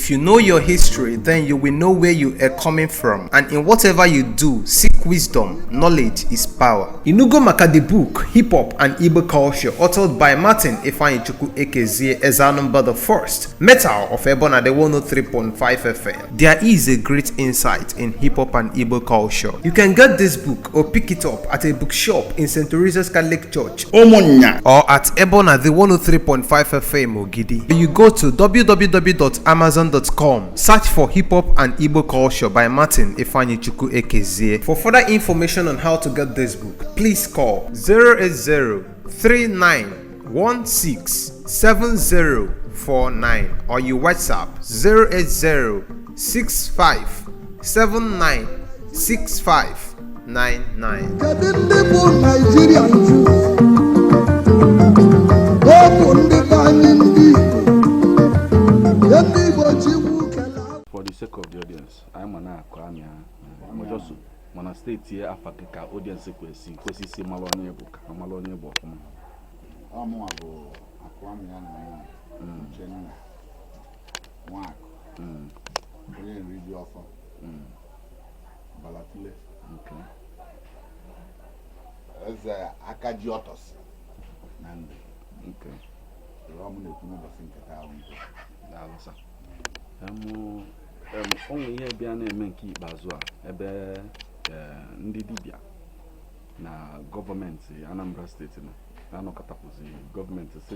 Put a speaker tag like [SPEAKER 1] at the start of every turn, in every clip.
[SPEAKER 1] If you know your history, then you will know where you are coming from. And in whatever you do, seek wisdom. Knowledge is power. Inugo maka the book, Hip Hop and Igbo Culture, authored by Martin Ifeanyichukwu Ekezie Ezanumba the First, Metal of Ebona the 103.5 FM. There is a great insight in hip hop and Igbo culture. You can get this book or pick it up at a bookshop in St. Teresa's Catholic Church
[SPEAKER 2] Ụmụnnya
[SPEAKER 1] or at Ebona the 103.5 FM Ogidi. You go to www.amazon.com, search for Hip Hop and Igbo Culture by Martin Ifeanyichukwu Ekezie. For further information on how to get this book, please call 080 3916 7049 or you WhatsApp 080 65 79 6599.
[SPEAKER 3] Kedu ndị bụ Naijiria nju? Ọ bụ ndị be anyị, ndị Igbo, ndị Igbo Chikwu kele.
[SPEAKER 2] For the sake of the audience, anyị ma na-akụ anya ma just mana steeti ya afa gị ka audience kwesị isi mara onye bụ, ka ha mara onye bụ ọfụma.
[SPEAKER 4] Ọmụnwa bụ Akụamịa na nwa Uchenna Nwakụ, onye nri ji ọfọ Balatule, eze aka ji ọtọsi na ndụ. Ọmụ na-ekwu n'ụbọchị nke taa ahụ nkwụ.
[SPEAKER 2] Daalụ sir. O nwere ihe bịa na-eme nke ikpeazụ a ebe ndị dibịa na gọọmenti Anambra Steeti nọ na-anọkọtakwụzi gọọmenti si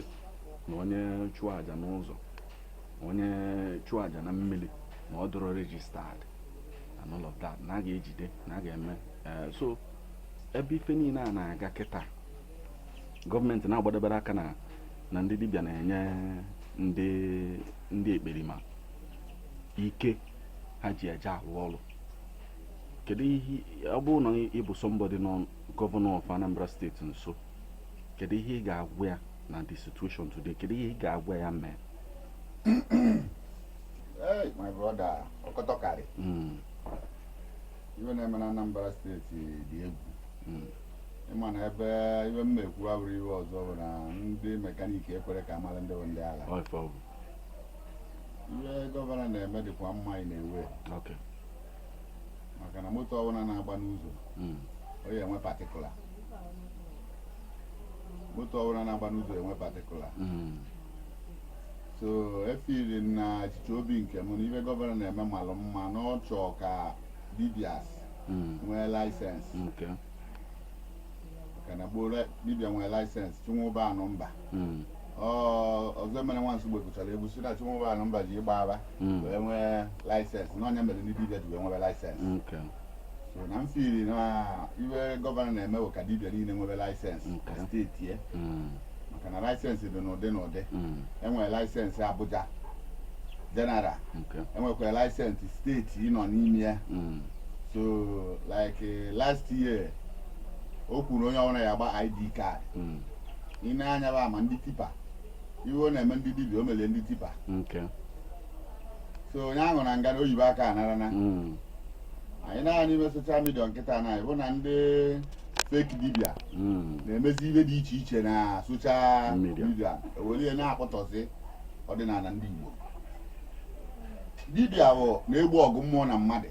[SPEAKER 2] na onye chụọ àjà n'ụzọ, onye chụọ àjà na mmiri, na ọ dọrọ registered and all of that, na a ga-ejide, na a ga-eme. So ebe ife niile a na-aga kịta, gọọmenti na-agbadebere aka na ndị dibịa na-enye ndị ekperima ike ha ji eje arụ ọrụ. Kedu ihe ọ bụrụ na ị bụ somebody nọ governor of Anambra Steeti nso, kedu ihe ị ga-agwa ya na the situation today? Kedu ihe ị ga-agwa ya mee?
[SPEAKER 4] Hey, my brother, ọkọtọkarị. Iwe na-eme na Anambra Steeti dị egwu. Ịma na ebe iwe m na-ekwu abụrụ iwe ọzọ, bụ na ndị mechanic ekwere ka amara ndị bụ ndị agha.
[SPEAKER 2] Ọ ife ọ bụ.
[SPEAKER 4] Iwe governor na-eme dịkwa mma ị na-ewe, maka na moto ọbụla na-agba n'ụzọ, ọ ya enwe particular. Moto ọbụla na-agba n'ụzọ enwe particular. So efiri na echiche obi nke m na ife governor na-eme malụ mma, na ọ chọọ ka dibias nwee license, maka na gboo dibịa nwee license, Chinwụba anụ mba. Ọ ọzọ mere nwa nsogbu kụchara egwu si na Chinwụba anụ mba ji ịgba aba wee nwee license, na onye mere ndị dibịa ji wee nwebe license. So na m firi na iwe governor na-eme bụ ka dibịa niile nwebe license na steeti ya, maka na license dị n'ụdị n'ụdị. Enwere license Abuja general, enwekwara license steeti ị nọ n'ime ya. So like last year, o kwuru onye ọbụla ya agba ID card. Ị na-anya bụ ama ndị tipper, iwe ọ na-eme ndị dibịa, o melie ndị tipper. So onye ahụ na nga na oyibo aka anara na anyị na n'ime social media nkịta na ịbụ na ndị fake dibịa na-emezi ihe dị iche iche na social
[SPEAKER 2] media.
[SPEAKER 4] Media ewere na-akpọtọzi ọdịnala ndị Igbo. Dibịa bụ na-egbu ọgụ mmụọ na mmadụ.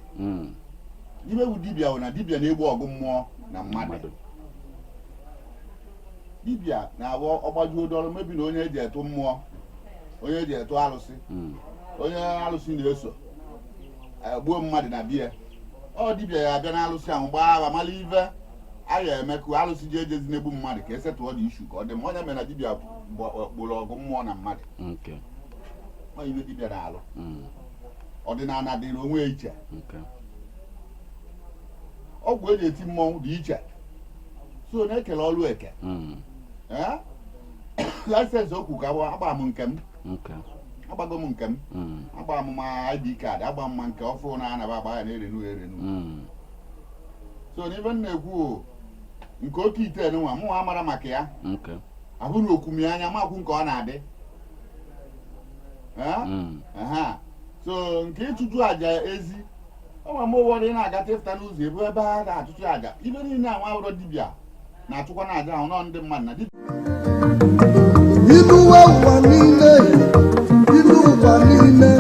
[SPEAKER 4] Ibe bụ dibịa bụ na dibịa na-egbu ọgụ mmụọ na mmadụ.
[SPEAKER 2] Mmadụ.
[SPEAKER 4] Dibịa na-abụ ọgbajuo dọrọ mebi na onye eji etụ mmụọ, onye eji etụ alụsị, onye alụsị na-eso egbuo mmadụ na bie, ọ dibịa ya abịa na alụsị ahụ gbaa agha, mara ive a ya eme ka alụsị ji ejezi na-egbu mmadụ, ka esetụọ dị issue ka ọ dị mma. Onye mere na dibịa gburu ọgụ mmụọ na mmadụ. Ọ ibe dibịa na-alụ. Ọdịnala dịrị onwe ya iche. Ọgwụ eji eti mmọnwụ dị iche. So na-ekele ọlụ eke. Ee, license okwu ka agba m nke m. Agbago m nke m. Agba m ma ID card, agba m ma nke ọfụ na-anaba agba ya na-erenu erenu. So n'ife m na-ekwu, nke oke ite nwa mụ amara maka ya, ahụrụ okwumi anya makwu nke ọ na-adị. Eh? Aha. So nke ịchụchụ aja ezi, ọ nwere mgbe ụfọdụ ị na-agata ịfụta n'ụzọ ebe ebe a ga-achụchụ aja ibe niile a, nwa ụrọ dibịa na-achụkwa na aja ahụ nọ ndị mmadụ na dibịa.
[SPEAKER 3] Ilu ụwa niile, ilu ụwa niile.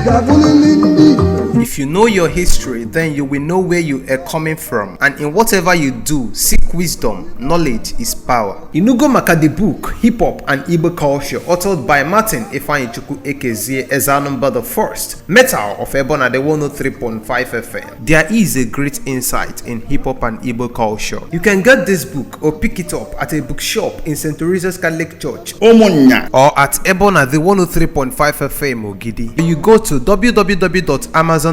[SPEAKER 3] Ga-abụrịrị ndị Igbo.
[SPEAKER 1] If you know your history, then you will know where you are coming from. And in whatever you do, seek wisdom. Knowledge is power. Inugo maka the book, Hip Hop and Igbo Culture, authored by Martin Ifeanyichukwu Ekezie Ezanumba the First, Metal of Ebona the 103.5 FM. There is a great insight in hip hop and Igbo culture. You can get this book or pick it up at a bookshop in St. Teresa's Catholic Church
[SPEAKER 4] Ụmụnnya
[SPEAKER 1] or at Ebona the 103.5 FM Ogidi. You go to www.amazon.com,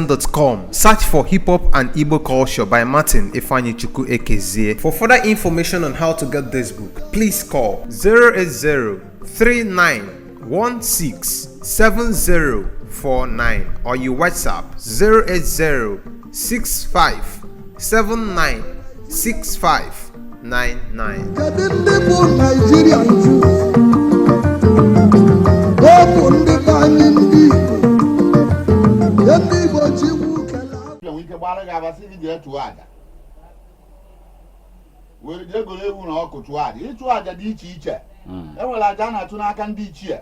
[SPEAKER 1] search for Hip Hop and Igbo Culture by Martin Ifeanyichukwu Ekezie. For further information on how to get this book, please call 080 3916 7049 or you WhatsApp 080 65 79 6599.
[SPEAKER 3] Kedu ndị bụ Naijiria nju? Ọ bụ ndị be anyị ndị Igbo. Ndị Igbo Chikwu kele.
[SPEAKER 4] Dibịa nwere ike gbara gị aba sị gị jee chụọ aja, were jee goro ewu na ọkụ chụọ aja. Ịchụ aja dị iche iche. E nwere aja a na-achụ n'aka ndị ichie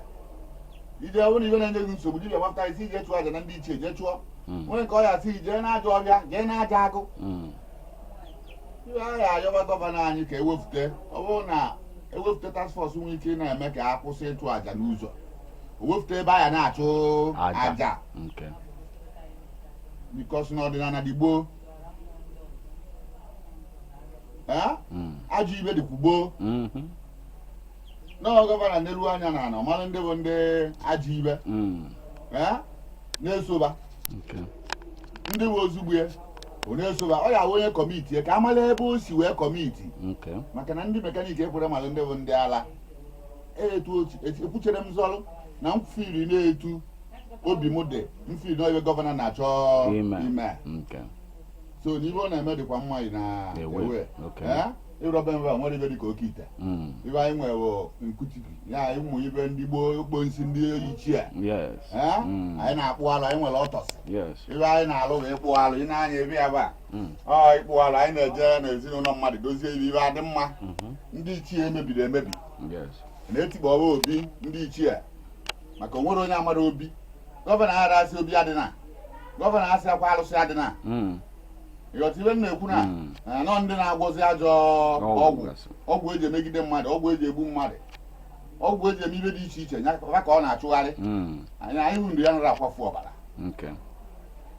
[SPEAKER 4] ije ọ bụrụ na ibe na-enye gị nsogbu, dibịa gbapụta isi jee chụọ aja na ndị ichie, jee chụọ. Nwere nke ọ ya asị jee n'ajọ ọbịa, jee n'aja agụ. Ibe a ya ayọba gọvanọ anyị ka ewepụta, ọ bụrụ na ewepụta task force nwere ike ị na-eme ka a kwụsị ịchụ aja n'ụzọ, o wepụta ebe a ya na-achụ
[SPEAKER 2] aja.
[SPEAKER 4] Aja. Because n'ọdịnala dị gboo. Eh? Ajọ ibe dịkwu gboo. Nọọ gọvanọ na-eru anya na ana mara ndị bụ ndị ajọ ibe. Eh? Na-esoba ndị bụ ozugbo ya ọ na-esoba, ọ ya awụ onye committee ya ka a mara ebe o si wee committee. Maka na ndị mechanic ekwere malụ ndị bụ ndị ala etu ekwuchere m zọlụ na mfiri na-etu obi m dị mfiri na ebe gọvanọ na-achọ
[SPEAKER 2] ime.
[SPEAKER 4] Ime. So n'ibe ọ na-eme dịkwa mma ị na
[SPEAKER 2] ewe.
[SPEAKER 4] Ewe.
[SPEAKER 2] Okay.
[SPEAKER 4] Ịrọba mbe nwere ibe dịka oke ite. Ibe anyị nwere bụ nkutiki ya, ụmụ ibe ndị gboo, okponsi ndị ichie. Eh? Anyị na-akpụ alụ, anyị nwere ọtọsị. Ibe anyị na-alụ bụ ịkpụ alụ. Ị na-anya ebe ya bụ a ọ ịkpụ alụ. Anyị na-eje n'ezinụlọ mmadụ dozie ibe, ibe adị mma. Ndị ichie emebiri emebi na-etikpọ ọba obi ndị ichie, maka onwere onye amara obi gọvanọ aghara asị obi adịna, gọvanọ asị akwa alụsị adịna. Ịghọta ibe m na-ekwu na na nọ ndị na-agwọzi ajọ
[SPEAKER 2] ọgwụ
[SPEAKER 4] ọgwụ
[SPEAKER 2] gasị.
[SPEAKER 4] Ọgwụ eji emegide mmadụ, ọgwụ eji egbu mmadụ, ọgwụ eji eme ibe dị iche iche ya ka ọ na-achụgharị. Anyị hụ ndị ya nara akwafu ọbara.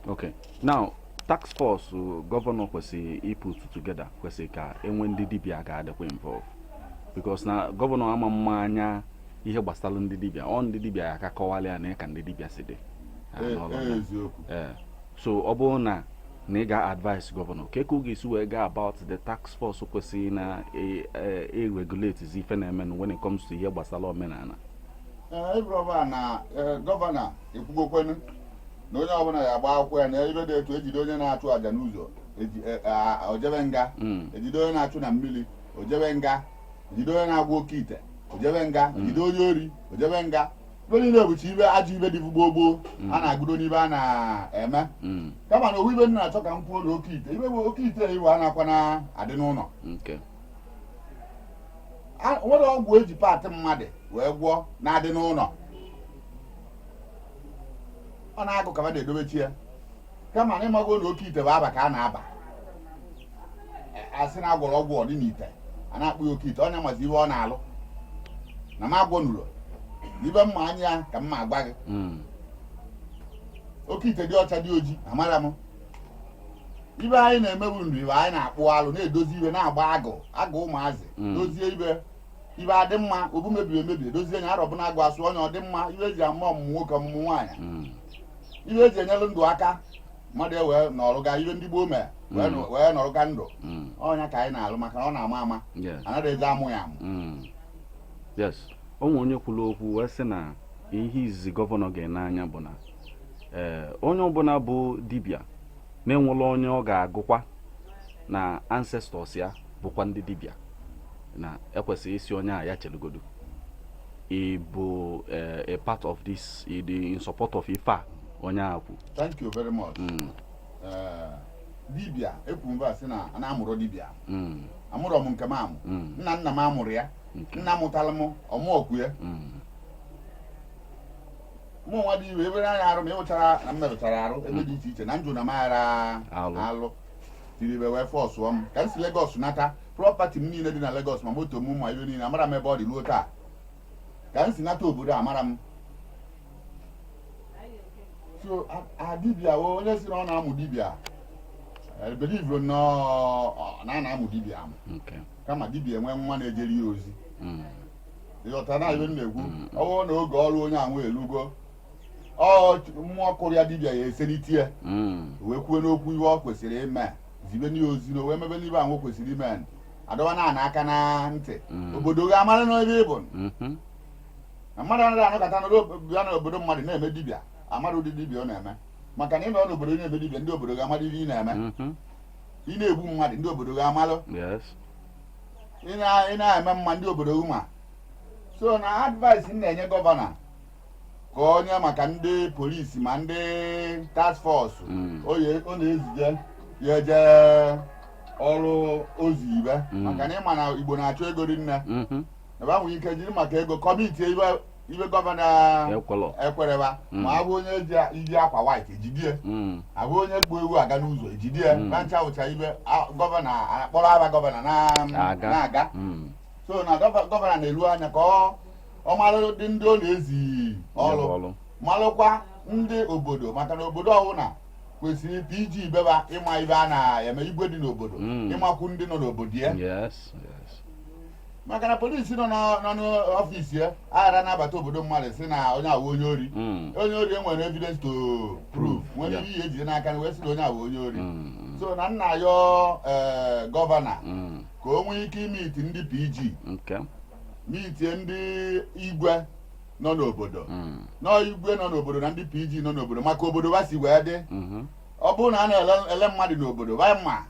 [SPEAKER 2] Okay. Now, task force gọvanọ kwesịrị ịput together kwesịrị ka enwe ndị dibịa ga-adịkwa involve, because na gọvanọ ama mma anya ihe gbasara ndị dibịa, ọ ndị dibịa ya aka kọwalị ya na ka ndị dibịa si dị. Ah, n'ọrụ ha.
[SPEAKER 4] Eziokwu.
[SPEAKER 2] Ee, so ọ bụrụ na ị ga-advise gọvanọ ka ọ ga-esi wee gaa about the task force kwesịrị na e-regulate ife na-eme when it comes to ihe gbasara omenala.
[SPEAKER 4] Ee, ịbụrọba na gọvanọ ekwugokwenu na onye ọbụla ya agba akwụkwọ ya na ibe dị etu ejide onye na-achụ àjà n'ụzọ ojebe nga. Ejide onye na-achụ na mmiri, ojebe nga. Ejide onye na-agwa oke ite, ojebe nga. Ejide onye ori, ojebe nga. Ibe niile bụcha ibe ajọ ibe dị gboo gboo a na-agụdo n'ibe a na-eme. Kama na owu ibe m na-achọ ka m kwuo na oke ite, ibe bụ oke ite, iwe a na-akwa na adị n'ụlọ. Nwere ọgwụ eji paatị mmadụ wee gwọọ na-adị n'ụlọ, ọ na-agụ ka mmadụ edobechi ya. Kama na ịmago na oke ite bụ aba ka a na-aba. Asị na agwọrọ ọgwụ ọdị n'ite, a na-akpụ ya oke ite. Onye mazi ibe ọ na-alụ na m agwọ nụrụ n'ibe mma anya ya ka m ma agwa gị. Oke ite dị ọcha, dị oji, amara m. Ibe anyị na-emebu nri ibe anyị na-akpụ alụ, na-edozi ibe, na-agba agụ agụ ụmụazị. Dozie ibe, ibe adị mma. Obu mebiri emebi, edozie nya. Arọbụ na agụ asụ onye ọ dị mma. Ibe eji amụ ọmụmụ nwoke, ọmụmụ nwaanyị. Ibe eji enyere ndụ aka, mmadụ ewee nọrụga ibe ndị gboo mere wee wee nọrụga ndụ. Ọnya ka anyị na-alụ, maka na ọ na-ama ama. Anaghị eji amụ ya amụ.
[SPEAKER 2] Yes, o nwere onye kwuru okwu wee sị na ihe izizi gọvanọ ga-ene anya bụ na onye ọbụla bụ dibịa na-enwela onye ọ ga-agụkwa na ancestors ya bụkwa ndị dibịa, na ekwesịghị isi onye a ya chelugodu ị bụ a part of this, ị dị in support of ife a onye a kwu.
[SPEAKER 4] Thank you very much. Dibịa ekwu mba sị na a na-amụrụ dibịa. Amụrọ m nke m amụ. Nna nna m amụrụ ya. Nna mụtara m ọmụọkwu ya. Mụ nwa dị iwe ebere anya arụ ma ịwụchara na m merụchara arụ ebe dị iche iche na njụ na maghara
[SPEAKER 2] Alụ.
[SPEAKER 4] Alụ tiri ibe wee forceụọ m ka m si Lagos nata. Property m niile dị na Lagos, ma moto m, ma ibe niile, amara m ebe ọ dị ruo taa. Ka m si nata obodo a, amara m. So a dibịa o, onye si na ọ na-amụ dibịa, I believe na a na-amụ dibịa amụ. Kama dibịa enwe nwa na-ejeri ya ozi. Ịghọtara na ibe m na-ekwu? Ọ bụrụ na oge ọrụ onye anwụ elugo, ọ mmụọ kụrụ ya dibịa ya eselite ya wee kwuo n'okwu ihe ọ kwesịrị ime, zibe n'ihe ozi na o wee mebe n'ibe ahụ o kwesịrị ime, adọba na ana aka na ntị. Obodo ga-amara n'ebe ị bụ na mmadụ anaghị anọkọta bịa n'obodo mmadụ na-eme dibịa, amara ụdị dibịa ọ na-eme, maka na ị nọ n'obodo na-eme dibịa, ndị obodo ga-amara ihe ị na-eme. Ị na-egbu mmadụ, ndị obodo ga-amalụ. Ị na-eme mma, ndị obodo gị ma. So na advice m na-enye governor ka onye maka ndị polisi ma ndị task force oye ọ na-ezije ya eje ọrụ ozi ibe, maka na ịma na Igbo na-achọ ego rinne, ebe ahụ ike jiri maka ego committee ibe ibe governor
[SPEAKER 2] Ekwelọ.
[SPEAKER 4] Ekwereba ma abụ onye ji iji akwa white ejidie, abụ onye kpu ewu aga n'ụzọ ejidie. Na ncha ụcha ibe governor akpọrọ aba governor na
[SPEAKER 2] Aga.
[SPEAKER 4] na-aga. So na governor na-elu anya ka ọ mara ụdị ndị ọ na-ezi ọrụ,
[SPEAKER 2] ọrụ.
[SPEAKER 4] Malụkwa ndị obodo, maka na obodo ọbụla kwesịrị PG beba ịma ibe a na-eme, igwe dị n'obodo, ịmakwu ndị nọ n'obodo ya, maka na polisi nọ n'office ya aghara nabata obodo mmadụ si na onye awụ onye ori. Onye ori enwere evidence to prove, nwere ihe ejide n'aka na wee sị na onye awụ onye ori. So na nna yọọ ee governor ka o nwee ike imeet ndị PG, meetie ndị igwe nọ n'obodo, nọ igwe nọ n'obodo na ndị PG nọ n'obodo, maka obodo ba si wee dị. Ọ bụrụ na a na-ele ele mmadụ n'obodo ba mma,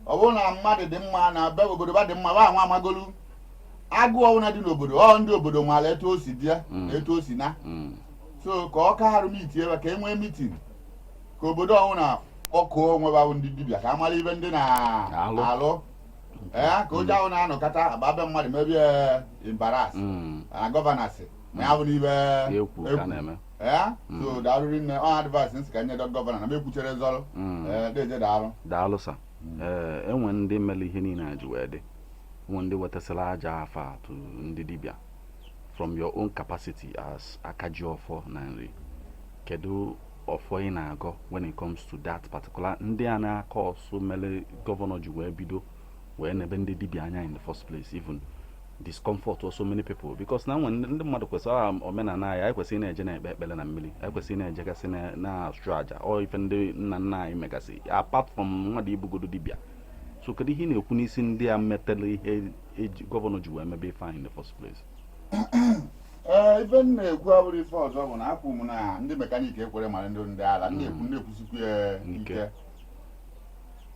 [SPEAKER 4] ọ bụrụ na mmadụ dị mma na be obodo ba dị mma, ba anwa amagolu agụụ ọbụla dị n'obodo, ọ ndị obodo maara etu o si dị na etu o si na. So ka ọ ka arụ meet ebe ka e nwee meeting, ka obodo ọbụla kpọkọọ onwe ba bụ ndị dibịa, ka a mara ibe ndị
[SPEAKER 2] Alụ.
[SPEAKER 4] na-alụ ee, ka ụjọ ahụ na-anọkọta aba mmadụ mebie embarrass na governor si na ya bụ n'ibe
[SPEAKER 2] ekwu ka na-eme.
[SPEAKER 4] Ee, so daalụ rinne. Ọ advice nsị ka nye governor na m ekwuchere zọrọ. Ee, deje, daalụ.
[SPEAKER 2] Daalụ sir. Ee, enwe ndị mere ihe niile a ji wee dị, enwe ndị wetasịrị aja afa atụ ndị dibịa. From your own capacity as akaji ọfọ na nri, kedu ọfọ ị na-agọ when it comes to that particular ndị a na-aka ọsụ mere governor ji wee bido wee nebe ndị dibịa anya in the first place, even discomfort of so many people? Because na nwe ndị mmadụ kwesịrị omenala anyị, anyị kwesịrị ị na-eje na-ekpe ekpere na mmiri, anyị kwesịrị ị na-ejegasị na-achụ àjà, ọ ife ndị nna nna anyị megasị, apart from mmadụ ibugodo dibịa. So kedu ihe ị na-ekwu n'isi ndị a metere ihe eji governor ji wee mebe ife anyị in the first place?
[SPEAKER 4] Ee, ife m na-ekwu abụrụ ife ọzọ, bụ na akwụ m na ndị mechanic ekwere mara ndị ala ndị ekwu ndị ekwusikwu ya
[SPEAKER 2] Ike.
[SPEAKER 4] ike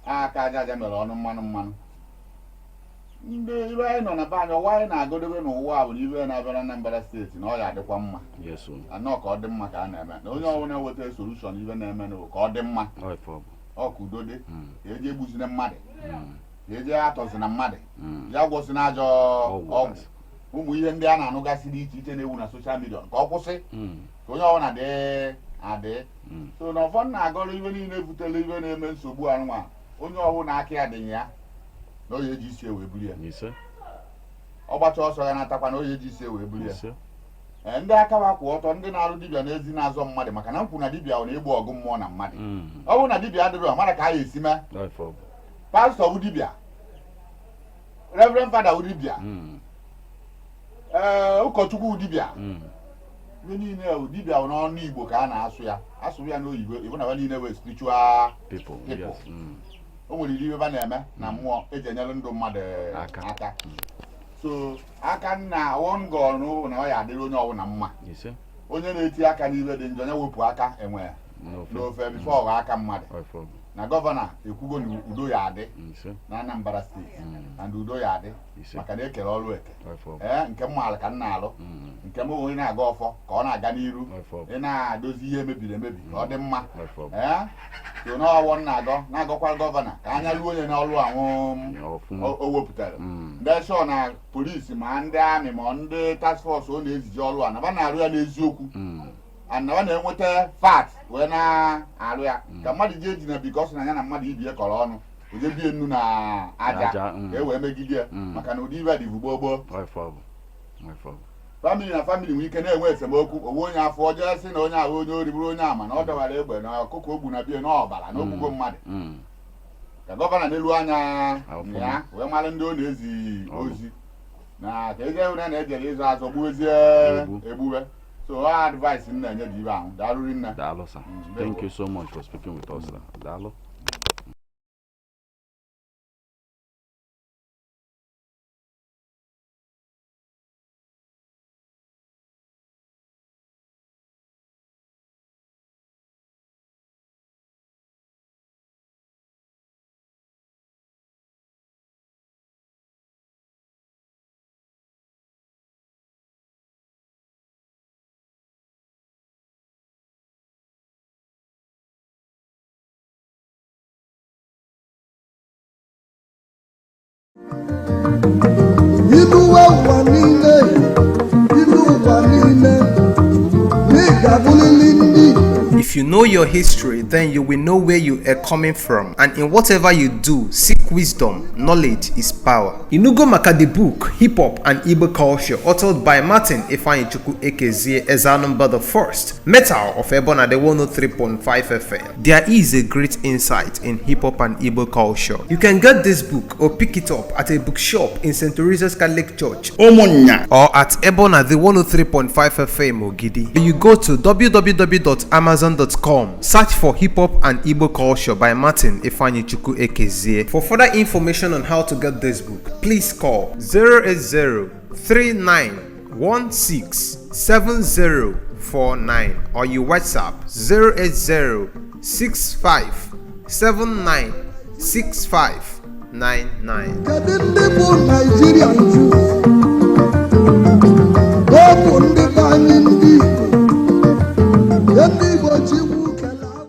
[SPEAKER 4] aka aja aja mere ọnụ mmanụ mmanụ. Ndị ibe anyị nọ na be anyị, ọwa anyị na-agodobe n'ụwa a bụ na ibe na-abịa na Anambra Steeti na ọ ya adịkwa mma.
[SPEAKER 2] Yes o.
[SPEAKER 4] Anọ ka ọ dị mma ka a na-eme na onye ọbụla weta solution ibe na-eme na ka ọ dị mma.
[SPEAKER 2] Ọ ife ọ bụ.
[SPEAKER 4] Ọ ka udo dị, ka eji egbuzina mmadụ, ka eji atọzina mmadụ, ya gwọsina ajọ
[SPEAKER 2] ọgwụ.
[SPEAKER 4] Ọgwụ, ụmụ ihe ndị a na-anụgasị dị iche iche na-ewu na social media, ka ọ kwụsị, ka onye ọbụla dị adị. So na ụfọdụ na-agọrọ ibe niile butere ibe na-eme nsogbu anụnwa, onye ọbụla aka ya dị ya na onye eji isi wee buru ya.
[SPEAKER 2] Ise.
[SPEAKER 4] Ọ gbacha ọsọ ya natakwa na onye eji isi wee buru ya.
[SPEAKER 2] Ise.
[SPEAKER 4] Ee, ndị aka ha kwụ ọtọ, ndị na-arụ dibịa n'ezi na-azọ mmadụ, maka na m kwu na dibịa ọ na-egbu ọgụ mmụọ na mmadụ. Ọ bụrụ na dibịa adịrọ, mara ka a ya esi mee.
[SPEAKER 2] Ọ ife ọ bụ.
[SPEAKER 4] Pastor bụ dibịa, reverend father bụ dibịa, ee, ụkọchukwu bụ dibịa. Ihe niile bụ dibịa bụ n'ọnụ Igbo ka a na-asụ ya, asụrụ ya n'oyibo, ịbụ na ha niile bụ spiritual
[SPEAKER 2] people.
[SPEAKER 4] People. O nwere iri ebe a na-eme na mmụọ eji enyere ndụ mmadụ
[SPEAKER 2] Aka.
[SPEAKER 4] aka. So aka nna wongọnụ na ọ ya adịrị onye ọbụla mma.
[SPEAKER 2] Ise.
[SPEAKER 4] Onye na-eti aka n'ibe dị njọ, ya wepụ aka enwe
[SPEAKER 2] n'ofe.
[SPEAKER 4] N'ofe before ọghọ aka mmadụ.
[SPEAKER 2] Ọ ife ọ bụ.
[SPEAKER 4] Na governor ekwugo na udo ya adị
[SPEAKER 2] Ise.
[SPEAKER 4] na Anambra Steeti, and udo ya adị,
[SPEAKER 2] Ise.
[SPEAKER 4] maka na ekere ọrụ eke.
[SPEAKER 2] Ọ ife ọ bụ.
[SPEAKER 4] Ee, nke m maara ka m na-alụ, nke m onye na-aga ọfọ ka ọ na-aga n'iru,
[SPEAKER 2] Ọ ife ọ bụ.
[SPEAKER 4] ị na-adozi ihe mebiri emebi ka ọ dị mma.
[SPEAKER 2] Ọ ife ọ bụ.
[SPEAKER 4] Ee, so n'ọwọ m na-agọ na-agọkwa governor ka anya ruo onye n'ọrụ anwụ
[SPEAKER 2] ọfụma.
[SPEAKER 4] O wepụtara ndị sọ na polisi ma ndị army ma ndị task force ọ na-eziji ọrụ a na ba na-arụ ya n'eziokwu. And na ọ na-enweta fat wee na-alụ ya ka mmadụ ji eji na because na ya na mmadụ ibie kọrọ ọnụ, oje bie nnu na aja
[SPEAKER 2] Aja, mm.
[SPEAKER 4] ka e wee megide ya, maka na ụdị ibe dị bụ gboo gboo.
[SPEAKER 2] Ọ ife ọ bụ. Ọ ife ọ bụ.
[SPEAKER 4] Family na family nwere ike na-enwe esemokwu, owe onye afọ ọjọọ, sị na onye ahụ onye ori, bụrụ onye ama na ọ dọwara egbe na ọkụkọ ogbu na bie na ọbara na ogbugbo mmadụ. Ka governor na-elu anya
[SPEAKER 2] Ọfụma.
[SPEAKER 4] na ya wee mara ndị ọ na-ezi
[SPEAKER 2] Ọlụ.
[SPEAKER 4] ozi na ka eze hụ na na-ejere ịzụ azụ gbuozie
[SPEAKER 2] Egbu.
[SPEAKER 4] egbube. So ọ advice m na-enye dị ibe ahụ. Daalụ rinne.
[SPEAKER 2] Daalụ, sir. Thank you so much for speaking with us, sir. Daalụ.
[SPEAKER 3] Iluwe ụwa niile, ilu ụwa niile, ị ga-abụrịrị ndị Igbo.
[SPEAKER 1] If you know your history, then you will know where you are coming from. And in whatever you do, seek wisdom. Knowledge is power. Inugo maka the book, Hip Hop and Igbo Culture, authored by Martin Ifeanyichukwu Ekezie Ezanumba the First, Metal of Ebona the 103.5 FM. There is a great insight in hip hop and Igbo culture. You can get this book or pick it up at a bookshop in St. Teresa's Catholic Church
[SPEAKER 4] Ụmụnnya
[SPEAKER 1] or at Ebona the 103.5 FM Ogidi. You go to www.amazon.com, search for Hip Hop and Igbo Culture by Martin Ifeanyichukwu Ekezie. For further information on how to get this book, please call 080 3916 7049 or you WhatsApp 080 65 79 65 99.
[SPEAKER 3] Kedu ndị bụ Naijiria nju?